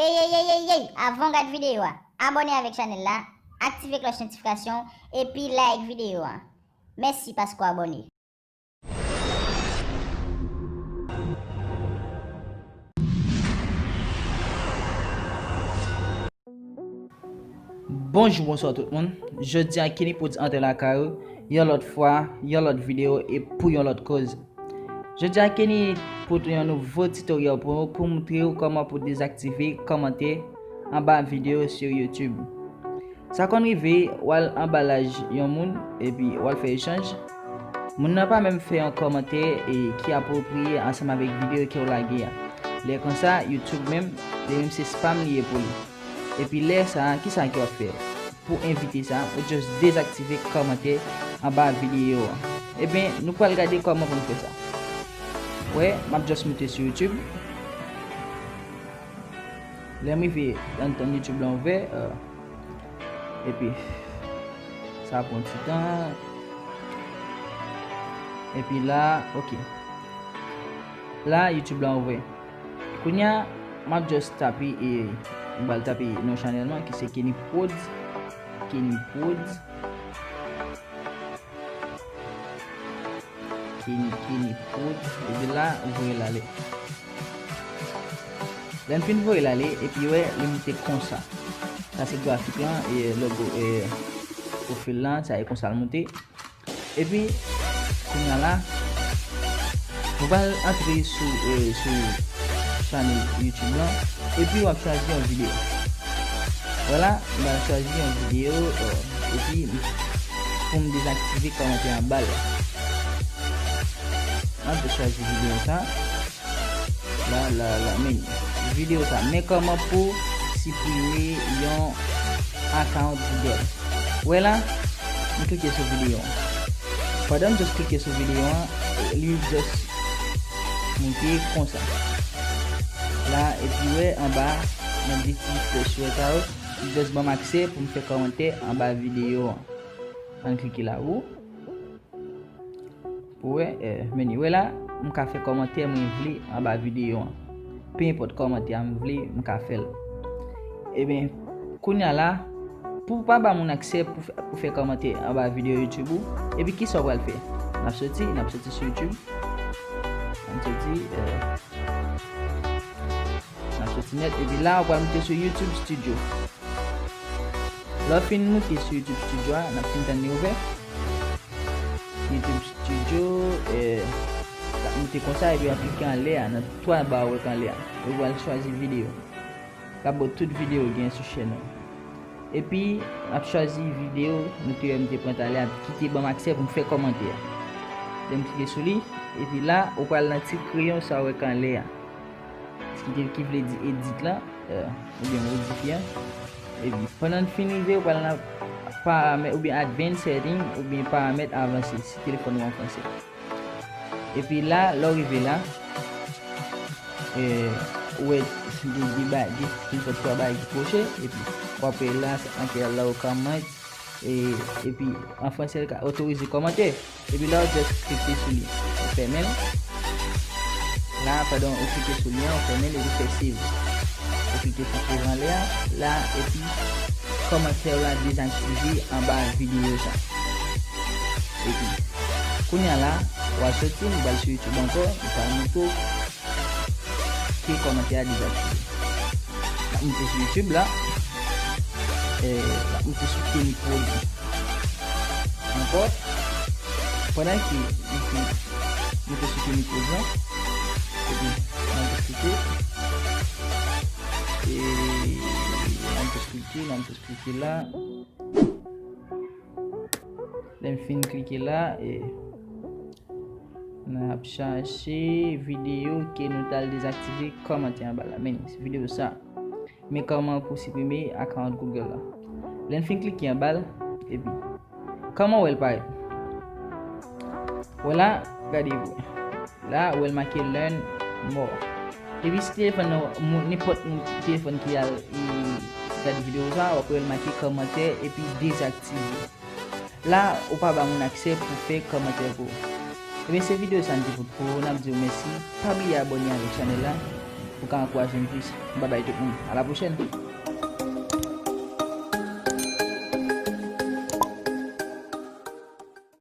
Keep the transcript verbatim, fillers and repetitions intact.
Ey, ey, ey, ey, ey! Avan w gad videyo a, abòne avèk chanèl la, aktive klòch notifikasyon, epi like videyo a. Mèsi paske w abòne. Bonjou, bonswa tout moun. Jodi a, Kenny Prodz antre lakay ou, yon lòt fwa, yon lòt videyo, e pou yon lòt koz. Jodi a, Kenny pote yon nouvo tutorial pou nou, pou montre w kòman pou dezaktive kòmantè anba videyo sou YouTube. Sa konn rive, w al anba laj yon moun, epi w al fè echanj. Moun nan pa menm fè yon kòmantè e ki apwopriye ansanm avèk videyo ke w lage a. Lè konsa, YouTube menm, li menm se spam li ye pou li. Epi lè sa a, kisa ke w ap fè? Pou evite sa, ou just dezaktive kòmantè anba videyo a. Ebyen, nou pral gade kòman pou n fè sa. Wè, m ap just moute sou YouTube. Lè m rive anndan YouTube lan ouvè, euh, epi sa pran ti tan. Epi la, ok. La, YouTube lan ouvè. Kounye a, m ap just tape, e, m pral tape non chanèl mwen, ki se Kenny Prodz. Kenny Prodz. Kenny, Kenny Prodz. Epi la, voye l ale. Lè n fin voye l ale, epi wè, li moute konsa. Sa se grafik lan, e logo, e pwofil lan, sa e konsa l moute. Epi, kounye a la, nou pral antre sou, e, sou chanèl YouTube lan, epi w ap chwazi yon videyo. Vwala, m pral chwazi yon videyo, e, epi pou m dezaktive kòmantè anba l la. M ap chwazi videyo sa. La, la, la, men videyo sa. Men kòman pou siprime yon account Google. Wè la, m klike sou videyo an. Pandan m just klike sou videyo an, li just moute konsa. La, epi wè anba, nan de ti flèch wè sa yo, li just ban m aksè pou m fè kòmantè anba videyo an. Ann klike la pou pou wè, e, men wè la, m ka fè kòmantè mwen vle anba videyo an. Pe enpòt kòmantè a m vle, m ka fè l. Ebyen, kounye a la, pou w pa ba moun aksè pou fè, pou fè kòmantè anba videyo YouTube ou, epi kisa w pral fè? N ap soti, n ap soti sou YouTube. N ap soti, e, N ap soti nèt, epi la, ou pral moute sou YouTube Studio. Lè w fin moute sou YouTube Studio a, n ap fin tann li ouvè. YouTube Studio, e, l ap moute konsa, epi w ap klike anlè a, nan twa ba w wè k anlè a. Ou pral chwazi videyo. L ap ba w tout videyo w gen sou chèn ou. Epi, m ap chwazi videyo nou te wè m te pran talè a, ki te ban m aksè pou m fè kòmantè a. Lè m klike sou li, epi la, ou pral nan ti kreyon sa w wè k anlè a. Ki te, ki vle di edit la, e, oubyen modifye a. Epi, pandan n fin rive, ou pral nan paramèt, oubyen advanced setting, oubyen paramèt avanse, si telefòn ou an fransè. Epi la, lè w rive la, e, ou wè gen de bagay, de, de twa bagay ki koche, epi w ap wè la, antre la, ou ka mèt, e, epi an fransè, l ka otorize kòmantè. Epi la, w just klike sou li, ou fèmen l. La, pandan ou klike sou li an, ou fèmen l, epi fè save. Ou klike sou save anlè a, la, epi kòmantè w la dezaktive anba videyo sa. Epi, kounye a la, w a soti, nou pral sou YouTube ankò, nou pral montre w ke kòmantè a dezaktive. N ap moute sou YouTube la. E, n ap moute sou Kenny Prodz ankò. Pandan ke nou te, nou te sou Kenny Prodz la, epi n ap just klike. E, n ap just klike, n ap just klike la. Lè m fin klike la, e, n ap chache videyo ke nou t al dezaktive kòmantè anba la. Men, se videyo sa. Men kòman pou siprime account Google la. Lè n fin klike anba l, epi, kòman w wè l parèt? Wè la, gade pou. La, ou wè l make learn more. Epi si telefòn nan, moun, nenpòt moun ki telefòn ki al, e, gade videyo sa, w ap wè l make kòmantè epi dezaktive. La, ou pa ba moun aksè pou fè kòmantè pou ou. Ebyen, se videyo sa n te pote pou ou, n ap di w mèsi. Pa bliye abòne avèk chanèl la. pou ka ankouraje m plis. Babay tout moun. A la pwochèn.